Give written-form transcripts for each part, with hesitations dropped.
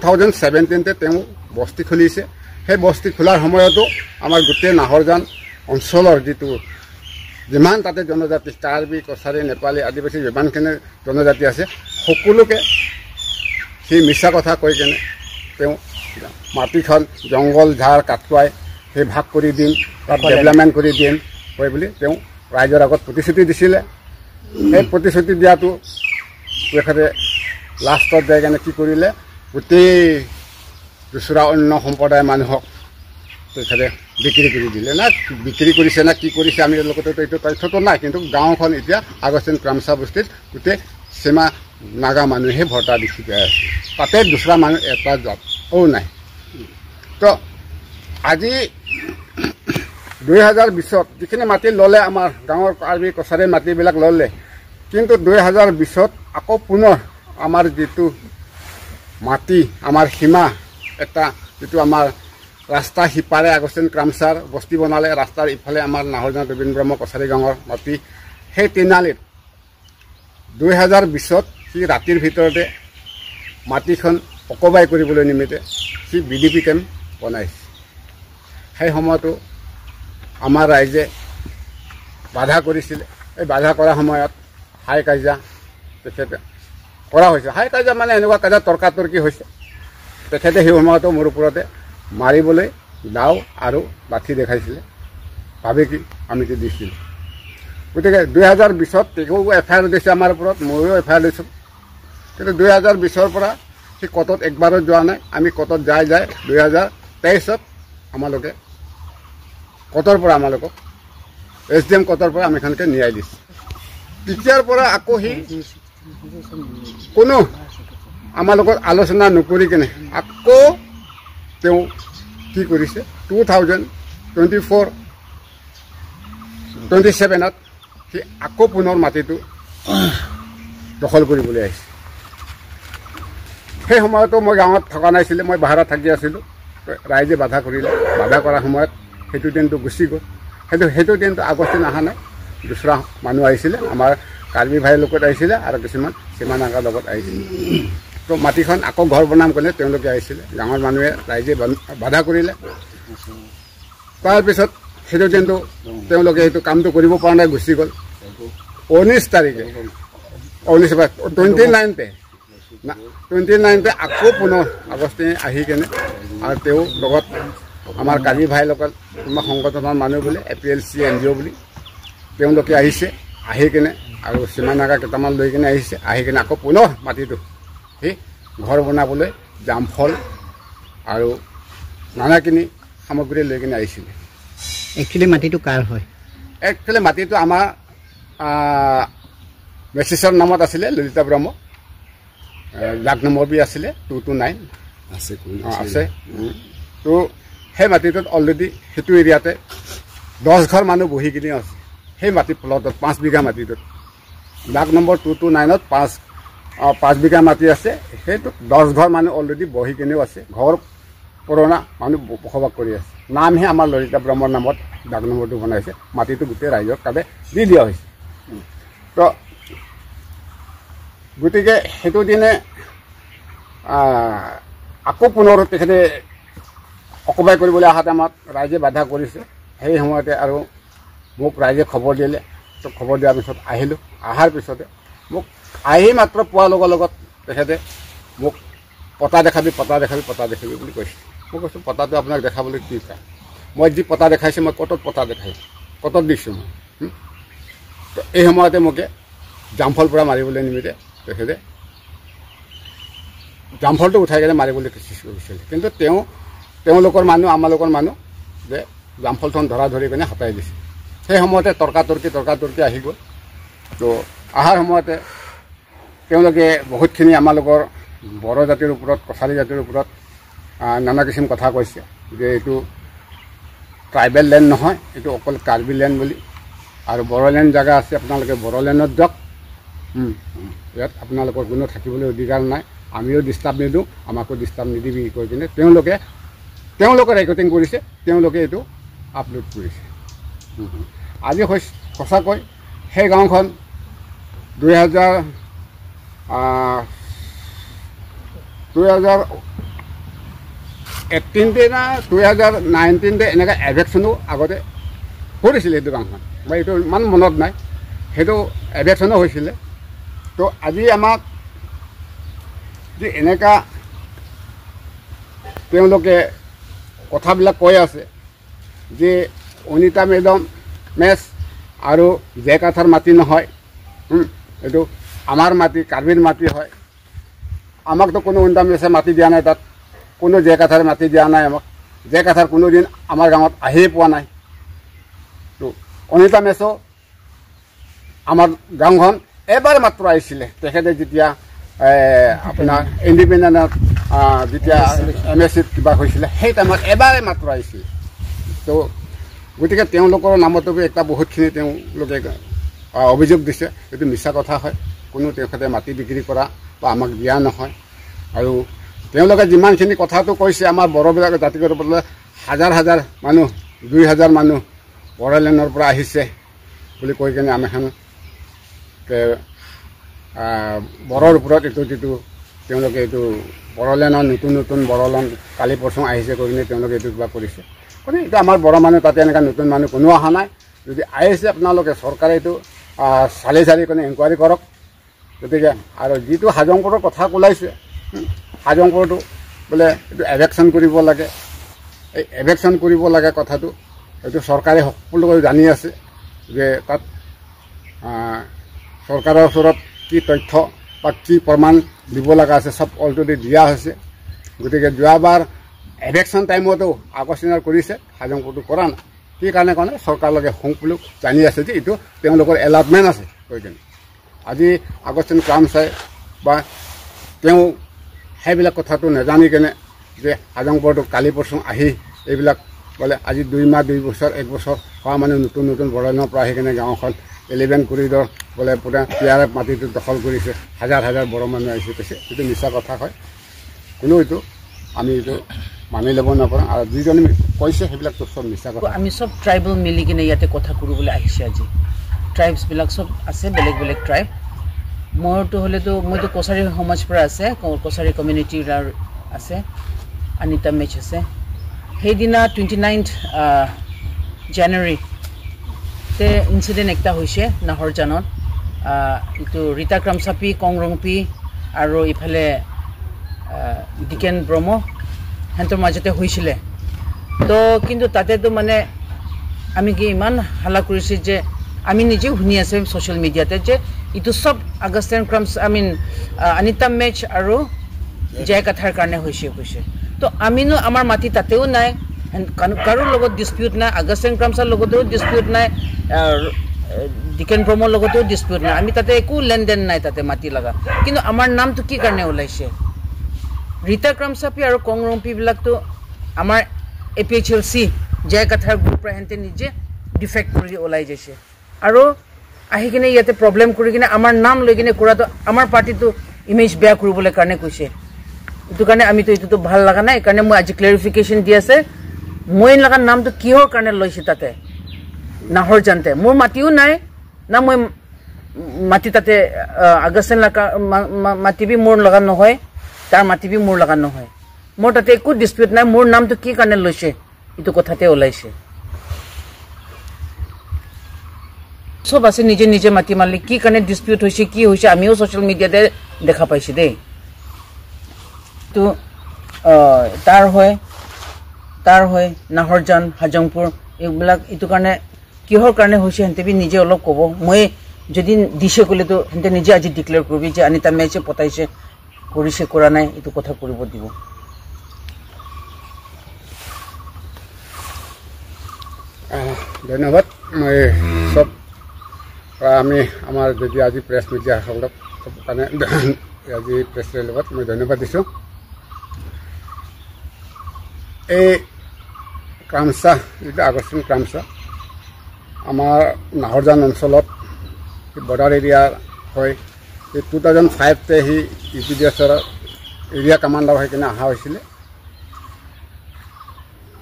2017তে তেওঁ বস্তি খুলিছে। সেই বস্তি খোলাৰ সময়তো আমাৰ গোটেই নাহৰজান অঞ্চলৰ যিটো যিমান তাতে জনজাতি, কাৰ্বি, কছাৰী, নেপালী, আদিবাসী যিমানখিনি জনজাতি আছে, সকলোকে সি মিছা কথা কৈ কেনে তেওঁ মাটিখন জংঘল ঝাৰ কাটুৱাই সেই ভাগ কৰি দিম, তাত ডেভেলপমেণ্ট কৰি দিম কৈ বুলি তেওঁ ৰাইজৰ আগত প্ৰতিশ্ৰুতি দিছিলে। সেই প্ৰতিশ্ৰুতি দিয়াটো তেখেতে লাষ্টত যাই কেনে কি কৰিলে, গোটেই দুচৰা অন্য সম্প্ৰদায়ৰ মানুহক তেখেতে বিক্ৰী কৰি দিলে। না বিক্ৰী কৰিছে না কি কৰিছে আমি লগতে এইটো তথ্যটো নাই, কিন্তু গাঁওখন এতিয়া আগষ্টিন ক্ৰামচা বস্তিত গোটেই সীমা নাগা মানুহে ভৰ্তা দেখি পাই আছে, তাতে দুচৰা মানুহ এটা জাতও নাই। তো আজি 2020ত যিখিনি মাটি ল'লে, আমাৰ গাঁৱৰ কাৰ্বি কছাৰী মাটিবিলাক ল'লে, কিন্তু 2020ত আকৌ পুনৰ আমাৰ যিটো মাটি, আমাৰ সীমা এটা যিটো আমাৰ ৰাস্তা সিপাৰে আগষ্টিন ক্ৰামচাৰ বস্তি বনালে, ৰাস্তাৰ ইফালে আমাৰ নাহৰজান ৰবীন্দ্ৰ ব্ৰহ্ম কছাৰী গাঁৱৰ মাটি, সেই তিনালিত 2020ত সি ৰাতিৰ ভিতৰতে মাটিখন অকবাই কৰিবলৈ নিমিত্তে সি বি ডি পি কেম্প বনাইছে। সেই সময়তো আমাৰ ৰাইজে বাধা কৰিছিলে। এই বাধা কৰাৰ সময়ত হাই কাজিয়া তেখেতে কৰা হৈছে। হাই কাজিয়া মানে এনেকুৱা কাজিয়া তৰ্কাতৰ্কি হৈছে। তেখেতে সেই সময়তো মোৰ ওপৰতে মাৰিবলৈ দাও আৰু লাঠি দেখাইছিলে, ভাবি কি আমি কি দিছিলোঁ। গতিকে 2020ত তেওঁ এফ I R দিছে আমাৰ ওপৰত, ময়ো এফ I R দিছোঁ। কিন্তু 2020ৰ পৰা সি কটত একবাৰো যোৱা নাই। আমি কটত যাই যাই 2023ত আমালোকে কটৰ পৰা আমালোকক এছ ডি এম কটৰ পৰা আমিখনকে ন্যায় দিছে। তেতিয়াৰ পৰা আকৌ সি কোনো আমাৰ লগত আলোচনা নকৰি কেনে আকৌ তেওঁ কি কৰিছে, 2024 27ত সি আকৌ পুনৰ মাটিটো দখল কৰিবলৈ আহিছে। সেই সময়তো মই গাঁৱত থকা নাছিলে, মই বাহিৰত থাকি আছিলোঁ। ৰাইজে বাধা কৰিলে। বাধা কৰাৰ সময়ত সেইটো দিনটো গুচি গ'ল। সেইটো দিনটো আগষ্টিন অহা নাই, দুচৰা মানুহ আহিছিলে, আমাৰ কাৰ্বি ভাইৰ লগত আহিছিলে আৰু কিছুমান সীমানাগাৰ লগত আহিছিলে। তো মাটিখন আকৌ ঘৰ বনাম ক'লে তেওঁলোকে আহিছিলে, গাঁৱৰ মানুহে ৰাইজে বাধা কৰিলে। তাৰপিছত সেইটো দিনটো তেওঁলোকে সেইটো কামটো কৰিব পৰা নাই, গুচি গ'ল। 19 তাৰিখে, 29তে আকৌ পুনৰ আগষ্টিন আহি কেনে আৰু তেওঁ লগত আমাৰ কাৰ্বি ভাইৰ লগত কোনোবা সংগঠনৰ মানুহ বুলি, A P L C N G O বুলি তেওঁলোকে আহিছে। আহি কেনে আৰু সীমানাগা কেইটামান লৈ কেনে আহিছে। আহি কেনে আকৌ পুনৰ মাটিটো সেই ঘৰ বনাবলৈ জামফল আৰু নানাখিনি সামগ্ৰী লৈ কেনে আহিছিলে। একচুৱেলি মাটিটো কাৰ হয়? একচুৱেলি মাটিটো আমাৰ মেচিছৰ নামত আছিলে, ললিতা ব্ৰহ্ম, লাখ নম্বৰ বি আছিলে 229 আছে আছে। তো সেই মাটিটোত অলৰেডি সেইটো এৰিয়াতে 10 ঘৰ মানুহ বহি কিনে আছে। সেই মাটি প্লটত 5 বিঘা মাটিটোত লাখ নম্বৰ 229ত 5 বিঘা মাটি আছে। সেইটোত 10 ঘৰ মানুহ অলৰেডি বহি কিনেও আছে, ঘৰ পুৰণা মানুহ বসবাস কৰি আছে। নামহে আমাৰ ললিতা ব্ৰহ্মৰ নামত ডাক নম্বৰটো বনাইছে, মাটিটো গোটেই ৰাইজক তাতে দি দিয়া হৈছে। তো গতিকে সেইটো দিনে আকৌ পুনৰ তেখেতে অকবাই কৰিবলৈ অহা টাইমত ৰাইজে বাধা কৰিছে। সেই সময়তে আৰু মোক ৰাইজে খবৰ দিলে। তো খবৰ দিয়াৰ পিছত আহিলোঁ। অহাৰ পিছতে মোক আহি মাত্ৰ পোৱাৰ লগে লগত তেখেতে মোক পতা দেখাবি, পতা দেখাবি, পতা দেখাবি বুলি কৈছে। মই কৈছোঁ পতাটো আপোনাক দেখাবলৈ কি কাম? মই যি পতা দেখাইছোঁ, মই কটত পতা দেখাইছোঁ, কটত দিছোঁ মই। তো এই সময়তে মোকে জামফল পৰা মাৰিবলৈ নিমিত্তে তেখেতে জামফলটো উঠাই কেনে মাৰিবলৈ চেষ্টা কৰিছিলে। কিন্তু তেওঁলোকৰ মানুহ, আমালোকৰ মানুহ যে জামফলখন ধৰা ধৰি কেনে হটাই দিছে। সেই সময়তে তৰ্কাতৰ্কি আহি গ'ল। তো অহাৰ সময়তে তেওঁলোকে বহুতখিনি আমালোকৰ বড়ো জাতিৰ ওপৰত, কছাৰী জাতিৰ ওপৰত নানা কিছুমান কথা কৈছে যে এইটো ট্ৰাইবেল লেণ্ড নহয়, এইটো অকল কাৰ্বি লেণ্ড বুলি, আৰু বড়োলেণ্ড জেগা আছে, আপোনালোকে বড়োলেণ্ডত যাওক, ইয়াত আপোনালোকৰ কোনো থাকিবলৈ অধিকাৰ নাই, আমিও ডিষ্টাৰ্ব নিদিওঁ, আমাকো ডিষ্টাৰ্ব নিদিবি কৈ কিনে তেওঁলোকে ৰেকৰ্ডিং কৰিছে, তেওঁলোকে এইটো আপলোড কৰিছে। আজি সঁচাকৈ সেই গাঁওখন 2000 2018 না 2019 এনেকৈ এভেকশ্যনো আগতে কৰিছিলে এই দোকানখন, মই এইটো ইমান মনত নাই, সেইটো এভেকশ্যনো হৈছিলে। তো আজি আমাক যে এনেকুৱা তেওঁলোকে কথাবিলাক কৈ আছে যে অনিতা মেডাম মেচ আৰু জেকাথাৰ মাটি নহয়, এইটো আমাৰ মাটি, কাৰ্বিৰ মাটি হয়। আমাকতো কোনো অনিতা মেচে মাটি দিয়া নাই, তাত কোনো জেকাথাৰ মাটি দিয়া নাই আমাক। জেকাথাৰ কোনোদিন আমাৰ গাঁৱত আহিয়ে পোৱা নাই। তো অনিতা মেচো আমাৰ গাঁওখন এবাৰ মাত্ৰ আহিছিলে, তেখেতে যেতিয়া আপোনাৰ ইণ্ডিপেণ্ডেণ্টত যেতিয়া এম এছ চিত কিবা হৈছিলে সেই টাইমত এবাৰে মাত্ৰ আহিছিলে। তো গতিকে তেওঁলোকৰ নামতো এটা বহুতখিনি তেওঁলোকে অভিযোগ দিছে, এইটো মিছা কথা হয়। কোনো তেখেতে মাটি বিক্ৰী কৰা বা আমাক দিয়া নহয়। আৰু তেওঁলোকে যিমানখিনি কথাটো কৈছে, আমাৰ বড়োবিলাক জাতিগত হাজাৰ হাজাৰ মানুহ, 2000 মানুহ বড়োলেণ্ডৰ পৰা আহিছে বুলি কৈ কিনে আমি এখন বড়োৰ ওপৰত এইটো যিটো তেওঁলোকে এইটো বড়োলেণ্ডৰ নতুন নতুন বড়োলেণ্ড কালি পৰচুং আহিছে কৈ কিনে তেওঁলোকে এইটো কিবা কৰিছে। গতিকে এইটো আমাৰ বড়ো মানুহ তাতে এনেকুৱা নতুন মানুহ কোনো অহা নাই। যদি আহিছে আপোনালোকে চৰকাৰে এইটো চালি চালি কিনে এনকুৱাৰী কৰক। গতিকে আৰু যিটো হাজংপুৰৰ কথা ওলাইছে, হাজংপুৰটো বোলে এইটো এভেকশ্যন কৰিব লাগে, এই এভেকশ্যন কৰিব লাগে কথাটো এইটো চৰকাৰে সকলোকে জানি আছে যে তাত চৰকাৰৰ ওচৰত কি তথ্য বা কি প্ৰমাণ দিব লগা আছে চব অলৰেডি দিয়া হৈছে। গতিকে যোৱাবাৰ এভেকশ্যন টাইমতো আগষ্টিনাৰ কৰিছে, হাজংপুৰটো কৰা নাই। কি কাৰণে কৰা নাই? চৰকাৰৰ লগে সকলো জানি আছে যে এইটো তেওঁলোকৰ এলটমেণ্ট আছে কৈ কিনে। আজি আগষ্টিন ক্ৰামচাই বা তেওঁ সেইবিলাক কথাটো নাজানি কেনে যে হাজংপুৰটো কালি পৰচুং আহি এইবিলাক বোলে আজি 2 মাহ 2 বছৰ 1 বছৰ হোৱা মানুহ নতুন নতুন বড়োলেণ্ডৰ পৰা আহি কেনে গাঁওখন 11 কৰিডৰ বোলে পূৰা পি আৰ এফ মাটিটো দখল কৰিছে, হাজাৰ হাজাৰ বড়ো মানুহ আহিছে কৈছে, এইটো মিছা কথা হয়। কোনো এইটো আমি এইটো মানি ল'ব নকৰোঁ। আৰু যিজনে কৈছে সেইবিলাকতো চব মিছা কথা। আমি চব ট্ৰাইবেল মিলি কিনে ইয়াতে কথা কৰিবলৈ আহিছে আজি। ট্ৰাইবছবিলাক চব আছে, বেলেগ বেলেগ ট্ৰাইব। মোৰতো হ'লেতো মইতো কছাৰী সমাজ পৰা আছে, কছাৰী কমিউনিটিৰ আছে, অনিতা মেচ আছে। সেইদিনা 29 জানুৱাৰী তে ইনচিডেণ্ট একটা হৈছে নাহৰজানত। এইটো ৰীতা ক্ৰামচাপি, কংৰংপি আৰু ইফালে ডিকেন ব্ৰহ্ম সিহঁতৰ মাজতে হৈছিলে। তো কিন্তু তাতেতো মানে আমি কি ইমান হাল্লা কৰিছে যে আমি নিজেও শুনি আছোঁ ছ'চিয়েল মিডিয়াতে যে এইটো চব Augustine ক্ৰামছ I mean Anita match আৰু জয়কাথাৰ কাৰণে হৈছে কৈছে। তো আমিনো আমাৰ মাটি তাতেও নাই, কাৰো লগত ডিছপিউট নাই, আগষ্টিন ক্ৰামছাৰ লগতেও ডিছপিউট নাই, ডিকেন ব্ৰহ্মৰ লগতেও ডিছপিউট নাই, আমি তাতে একো লেনদেন নাই তাতে মাটি লগা। কিন্তু আমাৰ নামটো কি কাৰণে ওলাইছে? ৰীতা ক্ৰামচাপি আৰু কংৰংপিবিলাকতো আমাৰ A P H L C জয়কাথাৰ group পৰা সিহঁতে নিজে ডিফেক্ট কৰি ওলাই যাইছে আৰু আহি কিনে ইয়াতে প্ৰব্লেম কৰি কিনে আমাৰ নাম লৈ কিনে কৰাটো আমাৰ পাৰ্টিটো ইমেজ বেয়া কৰিবলৈ কাৰণে কৈছে। এইটো কাৰণে আমিতো এইটোতো ভাল লগা নাই। সেইকাৰণে মই আজি ক্লেৰিফিকেশ্যন দি আছে, মই লগা নামটো কিহৰ কাৰণে লৈছে তাতে নাহৰজানতে। মোৰ মাটিও নাই না, মই মাটি তাতে আগষ্টিন লগা মাটি বি মোৰ লগা নহয়, তাৰ মাটি বি মোৰ লগা নহয়, মোৰ তাতে একো ডিছপিউট নাই। মোৰ নামটো কি কাৰণে লৈছে এইটো কথাতে ওলাইছে। চব আছে নিজে নিজে মাটি মালিক, কি কাৰণে ডিছপিউট হৈছে কি হৈছে আমিও ছ'চিয়েল মিডিয়াতে দেখা পাইছোঁ দেই। তো তাৰ হয়, তাৰ হয় নাহৰজান, হাজংপুৰ এইবিলাক এইটো কাৰণে কিহৰ কাৰণে হৈছে সিহঁতে বি নিজে অলপ ক'ব। মই যদি দিছে ক'লেতো সিহঁতে নিজে আজি ডিক্লেয়াৰ কৰিবি যে অনিতা মেচে পতাইছে, কৰিছে কৰা নাই, এইটো কথা কৰিব দিব। ধন্যবাদ। মই চব আমি আমাৰ যদি আজি প্ৰেছ মিডিয়াসকলক চব কাৰণে আজি প্ৰেছ লগত মই ধন্যবাদ দিছোঁ। এই ক্ৰামচা যিটো আগষ্টিন ক্ৰামচা আমাৰ নাহৰজান অঞ্চলত বৰ্ডাৰ এৰিয়া হয়। এই 2005তে সি ইউ পি ডি এছৰ এৰিয়া কামাণ্ডাৰ হৈ কিনে অহা হৈছিলে।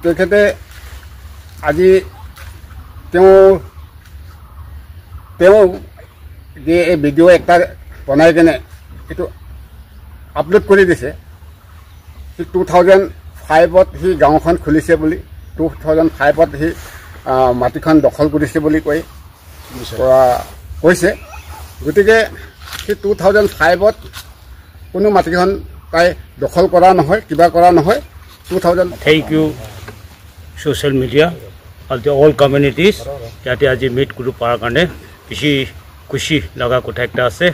তেখেতে আজি তেওঁ তেওঁ যে এই ভিডিঅ' এটা বনাই কিনে এইটো আপলোড কৰি দিছে। 2005 2005ত সি গাঁওখন খুলিছে বুলি, 2005ত সি মাটিখন দখল কৰিছে বুলি কৈ কৈছে। গতিকে সি 2005ত কোনো মাটিখন তাই দখল কৰা নহয়, কিবা কৰা নহয়। 2000 Thank you social media আৰু অল কমিউনিটিজ, ইয়াতে আজি মিট কৰিব পৰাৰ কাৰণে বেছি খুচি লগা কথা একটা আছে।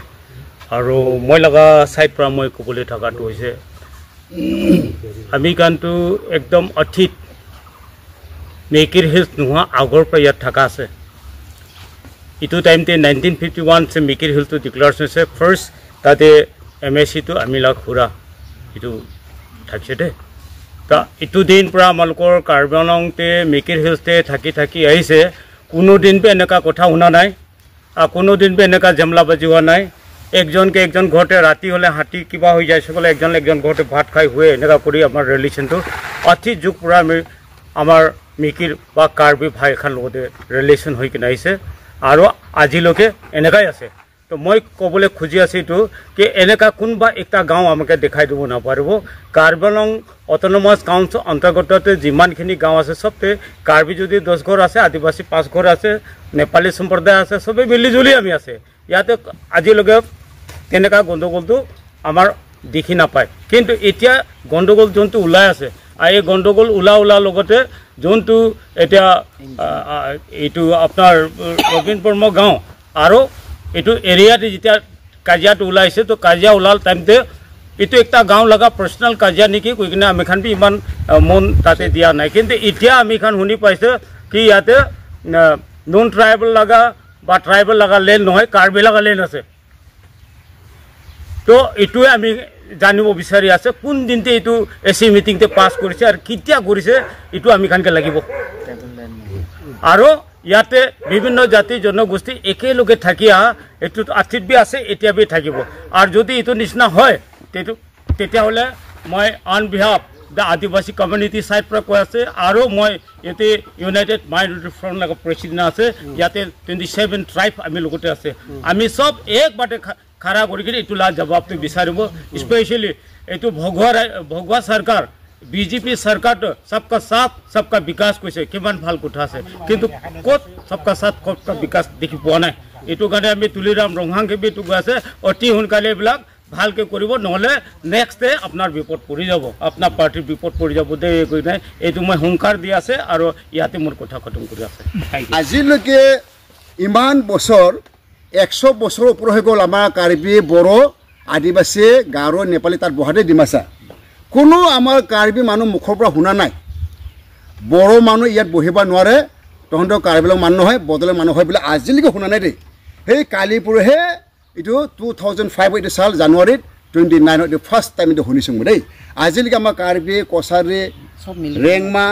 আৰু মই লগা ছাইড পৰা মই ক'বলৈ থকাটো হৈছে, আমি গানটো একদম অতীত মেকিৰ হিলছ নোহোৱা আগৰ পৰা ইয়াত থকা আছে। ইটো টাইমতে 1951 মিকিৰ হিলটো ডিক্লেয়াৰ হৈছে ফাৰ্ষ্ট, তাতে এম এছ চিটো আমি লাগ সুৰা এইটো থাকিছে দেই। তা ইটো দিন পৰা আমালোকৰ কাৰ্বি আংলংতে মিকিৰ হিলছতে থাকি থাকি আহিছে, কোনো দিন বি এনেকুৱা কথা শুনা নাই আৰু কোনো দিন বি এনেকুৱা জেমলাবাজি হোৱা নাই। একজনকে একজন ঘৰতে ৰাতি হ'লে হাতী কিবা হৈ যায় সকলে একজন একজন ঘৰতে ভাত খাই শুৱে, এনেকুৱা কৰি আমাৰ ৰিলেশ্যনটো অতি যুগ পৰা আমি আমাৰ মিকিৰ বা কাৰ্বি ভাইখান লগতে ৰিলেশ্যন হৈ কিনে আহিছে আৰু আজিলৈকে এনেকুৱাই আছে। তো মই ক'বলৈ খুজি আছোঁ এইটো কি এনেকুৱা কোনোবা একটা গাঁও আমাকে দেখাই দিব নাপাৰিব। কাৰ্বি আংলং অট'নমাছ কাউন্সিল অন্তৰ্গততে যিমানখিনি গাঁও আছে চবতে কাৰ্বি যদি 10 ঘৰ আছে, আদিবাসী 5 ঘৰ আছে, নেপালী সম্প্ৰদায় আছে, চবেই মিলিজুলি আমি আছে। ইয়াতে আজিলৈকে তেনেকুৱা গণ্ডগোলটো আমাৰ দেখি নাপায়। কিন্তু এতিয়া গণ্ডগোল যোনটো ওলাই আছে আৰু এই গণ্ডগোল ওলা ওলাৰ লগতে যোনটো এতিয়া এইটো আপোনাৰ ৰবীন ব্ৰহ্ম গাঁও আৰু এইটো এৰিয়াতে যেতিয়া কাজিয়াটো ওলাইছে, তো কাজিয়া ওলাল টাইমতে এইটো একটা গাঁও লগা পাৰ্চনেল কাজিয়া নেকি কৈ কিনে আমি খান বি ইমান মন তাতে দিয়া নাই। কিন্তু এতিয়া আমি খান শুনি পাইছোঁ কি ইয়াতে নন ট্ৰাইবেল লগা বা ট্ৰাইবেল লগা লেণ্ড নহয়, কাৰ্বি লগা লেণ্ড আছে। তো এইটোৱে আমি জানিব বিচাৰি আছে কোন দিনতে এইটো এ চি মিটিংতে পাছ কৰিছে আৰু কেতিয়া কৰিছে, এইটো আমি খানকে লাগিব। আৰু ইয়াতে বিভিন্ন জাতি জনগোষ্ঠী একেলগে থাকি অহা এইটো আথিত বি আছে, এতিয়া বি থাকিব। আৰু যদি এইটো নিচিনা হয় তেতিয়াহ'লে মই on behalf the Adivasi community side পৰা কৈ আছে, আৰু মই ইয়াতে ইউনাইটেড মাইনৰিটি ফ্ৰণ্ট লগা প্ৰেচিডেণ্ট আছে, ইয়াতে 27 ট্ৰাইব আমি লগতে আছে। আমি চব একবাৰতে খাৰা কৰি কিনে এইটো লাজ জবাবটো বিচাৰিব। স্পেচিয়েলি এইটো ভগৱা চৰকাৰ, বিজেপি চৰকাৰটো সবকা সাথ সবকা বিকাশ কৈছে, কিমান ভাল কথা আছে, কিন্তু ক'ত সবকা সাথ সবকা বিকাশ দেখি পোৱা নাই। এইটো কাৰণে আমি তুলিৰাম ৰংহাংকে বি এইটো কৈ আছে, অতি সোনকালে এইবিলাক ভালকৈ কৰিব, নহ'লে নেক্সট ডে আপোনাৰ বিপদ পৰি যাব, আপোনাৰ পাৰ্টীৰ বিপদ পৰি যাব দেই। কৈ নাই এইটো মই হুংকাৰ দি আছে আৰু ইয়াতে মোৰ কথা খতম কৰি আছে। আজিলৈকে ইমান বছৰ, 100 বছৰৰ ওপৰ হৈ গ'ল আমাৰ কাৰ্বি, বড়ো, আদিবাসী, গাৰো, নেপালী তাত বহাতে ডিমাচা কোনো আমাৰ কাৰ্বি মানুহ মুখৰ পৰা শুনা নাই বড়ো মানুহ ইয়াত বহিব নোৱাৰে, তহঁতৰ কাৰ্বিলৰ মানুহ নহয় বদলৰ মানুহ হয় বুলি আজিলৈকে শুনা নাই দেই। সেই কালিপুৰহে এইটো 2005 এইটো চাল জানুৱাৰীত 29 এইটো ফাৰ্ষ্ট টাইম এইটো শুনিছোঁ মই দেই। আজিলৈকে আমাৰ কাৰ্বি, কছাৰী, ৰেংমা,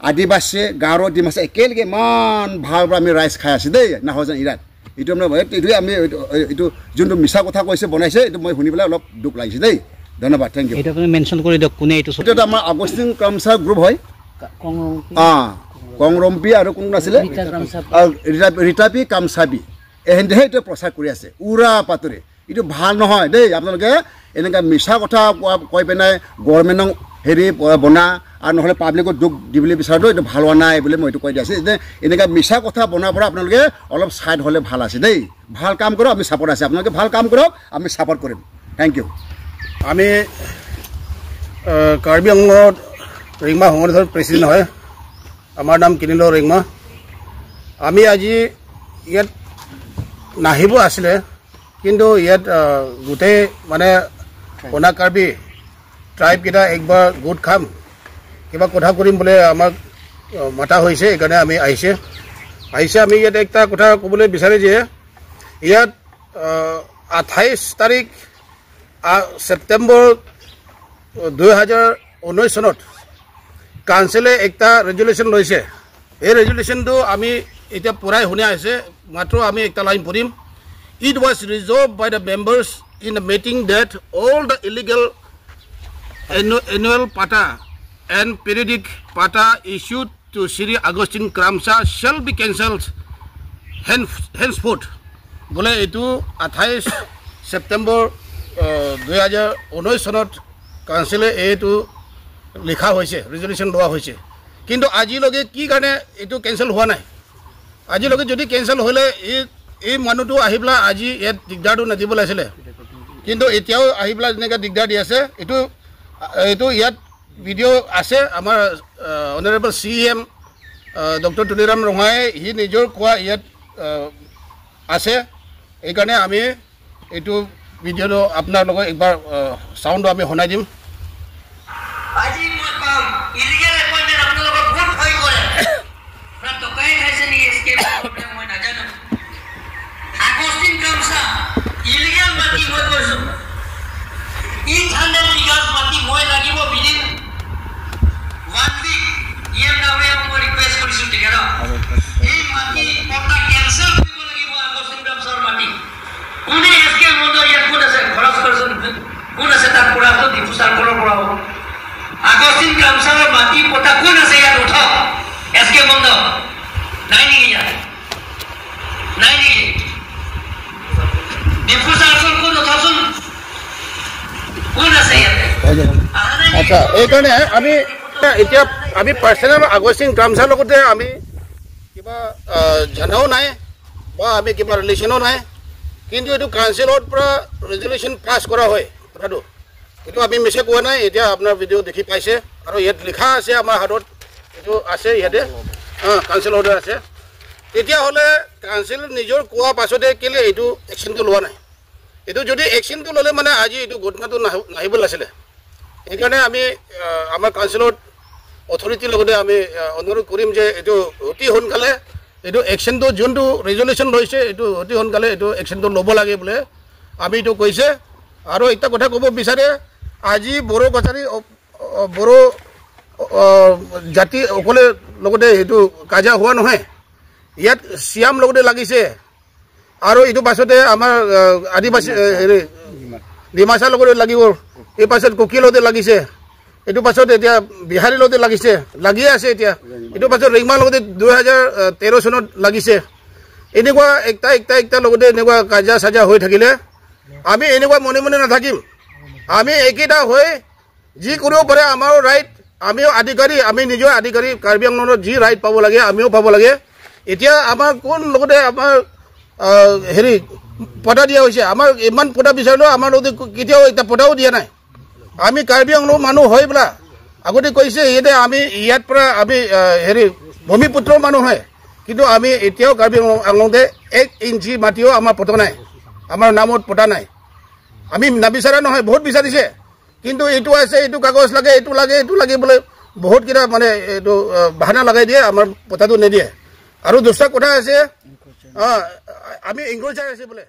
আদিবাসী, গাৰো, ডিমাচা একেলগে ইমান ভাল পৰা আমি ৰাইজ খাই আছোঁ দেই নাহৰজান ইৰাত। এইটো মানে এইটোৱে আমি এইটো যোনটো মিছা কথা কৈছে বনাইছে, এইটো মই শুনি পেলাই অলপ দুখ লাগিছে দেই। ধন্যবাদ, thank U. এইটো আপুনি মেনশ্যন কৰি দিয়ক কোনে এইটো। এইটো আমাৰ আগষ্টিন ক্ৰামচা গ্ৰুপ হয়, কংৰম্পি আৰু কোন আছিলে ৰিতাপি কামচাবি, এহেঁতেহে এইটো প্ৰচাৰ কৰি আছে উৰা পাতৰে। এইটো ভাল নহয় দেই, আপোনালোকে এনেকুৱা মিছা কথা কৈ পেলাই গভৰ্ণমেণ্টক হেৰি বনা আৰু নহ'লে পাব্লিকক দুখ দিবলৈ বিচাৰটো এইটো ভাল হোৱা নাই বুলি মই এইটো কৈ দি আছোঁ। এনেকুৱা মিছা কথা বনাৰ পৰা আপোনালোকে অলপ ছাইড হ'লে ভাল আছে দেই। ভাল কাম কৰক, আমি ছাপৰ্ট আছে, আপোনালোকে ভাল কাম কৰক, আমি ছাপৰ্ট কৰিম। Thank you. আমি কাৰ্বি আংলঙত ৰেংমা সংগঠনৰ প্ৰেচিডেণ্ট হয়, আমাৰ নাম কিনিল ৰেংমা। আমি আজি ইয়াত নাহিব আছিলে, কিন্তু ইয়াত গোটেই মানে অনা কাৰ্বি ট্ৰাইবকেইটা একবাৰ গোট খাম, কিবা কথা কৰিম বোলে আমাক মাতা হৈছে, সেইকাৰণে আমি আহিছে। আমি ইয়াত একটা কথা ক'বলৈ বিচাৰে যে ইয়াত 28 তাৰিখ ছেপ্টেম্বৰ 2019 চনত কাউন্সিলে একটা ৰেজুলেশ্যন লৈছে। এই ৰেজুলেশ্যনটো আমি এতিয়া পূৰাই শুনি আহিছে, মাত্ৰ আমি একটা লাইন পঢ়িম। It was resolved by the members in the meeting that all the illegal annual patta and periodic patta issued to Shri Augustine Kramsa shall be cancelled henceforth. বোলে এইটো 28 ছেপ্টেম্বৰ 2019 চনত কাউন্সিলে এইটো লিখা হৈছে, ৰিজলিউশ্যন লোৱা হৈছে, কিন্তু আজিলৈকে কি কাৰণে এইটো কেঞ্চেল হোৱা নাই? আজিলৈকে যদি কেঞ্চেল হ'লে এই মানুহটো আহি পেলাই আজি ইয়াত দিগদাৰটো নিদিব লাগিছিলে, কিন্তু এতিয়াও আহি পেলাই যেনেকৈ দিগদাৰ দি আছে। এইটো ইয়াত ভিডিঅ' আছে, আমাৰ অনাৰেবল CM doctor Tuliram ৰঙাই সি নিজৰ কোৱা ইয়াত আছে। এইকাৰণে আমি এইটো ভিডিঅ'টো আপোনাৰ লগত একবাৰ চাউণ্ডটো আমি শুনাই দিম। আজি মই পাম ইলিগেল এপইণ্টমেণ্ট, আপোনালোকৰ বহুত ভয় কৰে, টকাই খাইছে নেকি এছ কে মই নাজানো। আগষ্টিন কামচা ইলিগেল মাটি মই কৈছোঁ, 800 বিঘা মাটি মই লাগিব উইদিন 1 উইক। EM ডাঙৰীয়াক মই ৰিকুৱেষ্ট কৰিছোঁ, তেখেতক এই মাটি পট্টা কেঞ্চেল কৰিব লাগিব। আগষ্টিন কামচাৰ মাটি কোনে এছ কে মণ্ডল ইয়াত কোন আছে খৰচ কৰচোন, কোন আছে তাত পৰা ডিফু চাৰ্কলৰ পৰা হ'ব। আগষ্টিন কামচাৰৰ মাটি পট্টা কোন আছে ইয়াত উঠক। এছ কে মণ্ডল নাই নেকি ইয়াত? নাই নেকি? ডিফু চাৰ্কল কোন উঠকচোন, কোন আছে ইয়াতে? আচ্ছা, এইকাৰণে আমি এতিয়া আমি পাৰ্চনেল আগষ্টিন কামচাৰ লগতে আমি কিবা জানাও নাই বা আমি কিবা ৰিলেশ্যনো নাই, কিন্তু এইটো কাউন্সিলত পৰা ৰেজলিউশ্যন পাছ কৰা হয় কথাটো, এইটো আমি মিছা কোৱা নাই। এতিয়া আপোনাৰ ভিডিঅ' দেখি পাইছে আৰু ইয়াত লিখা আছে, আমাৰ হাতত এইটো আছে, ইয়াতে কাউন্সিল অৰ্ডাৰ আছে। তেতিয়াহ'লে কাউন্সিল নিজৰ কোৱা পাছতে কেলৈ এইটো একশ্যনটো লোৱা নাই? এইটো যদি একশ্যনটো ল'লে মানে আজি এইটো ঘটনাটো নাহিব লাগিছিলে। সেইকাৰণে আমি আমাৰ কাউন্সিলত অথৰিটিৰ লগতে আমি অনুৰোধ কৰিম যে এইটো অতি সোনকালে এইটো একশ্যনটো যোনটো ৰেজলিউশ্যন লৈছে এইটো অতি সোনকালে এইটো একশ্যনটো ল'ব লাগে বোলে আমি এইটো কৈছে। আৰু এটা কথা ক'ব বিচাৰে, আজি বড়ো কছাৰী বড়ো জাতি অকলে লগতে সেইটো কাজিয়া হোৱা নহয়, ইয়াত চিয়াম লগতে লাগিছে আৰু এইটো পাছতে আমাৰ আদিবাসী হেৰি ডিমাচাৰ লগতে লাগিব, এই পাছত কুকিৰ লগতে লাগিছে, এইটো পাছত এতিয়া বিহাৰীৰ লগতে লাগিছে, লাগিয়ে আছে এতিয়া, এইটো পাছত ৰেংমাৰ লগতে 2013 চনত লাগিছে। এনেকুৱা একটা একটা একটা লগতে এনেকুৱা কাজিয়া চাজিয়া হৈ থাকিলে আমি এনেকুৱা মনে মনে নাথাকিম। আমি একেটা হৈ যি কৰিব পাৰে আমাৰো ৰাইট, আমিও আধিকাৰী, আমি নিজৰ আধিকাৰী কাৰ্বি আংলঙত যি ৰাইট পাব লাগে আমিও পাব লাগে। এতিয়া আমাৰ কোন লগতে আমাৰ হেৰি পটা দিয়া হৈছে, আমাৰ ইমান পটা বিচাৰিলেও আমাৰ লগতে কেতিয়াও এতিয়া পটাও দিয়া নাই। আমি কাৰ্বি আংলং মানুহ হৈ পেলাই আগতে কৈছে ইয়াতে আমি ইয়াত পৰা আমি হেৰি ভূমিপুত্ৰৰ মানুহ হয়, কিন্তু আমি এতিয়াও কাৰ্বি আংলঙতে 1 ইঞ্চি মাটিও আমাৰ পতা নাই, আমাৰ নামত পতা নাই। আমি নাবিচৰা নহয়, বহুত বিচাৰিছে, কিন্তু এইটো আছে, এইটো কাগজ লাগে, এইটো লাগে, এইটো লাগে বোলে বহুতকেইটা মানে এইটো বাহানা লগাই দিয়ে, আমাৰ পতাটো নিদিয়ে। আৰু দুটা কথা আছে, আমি এনক্ৰ'চাৰ আছে বোলে।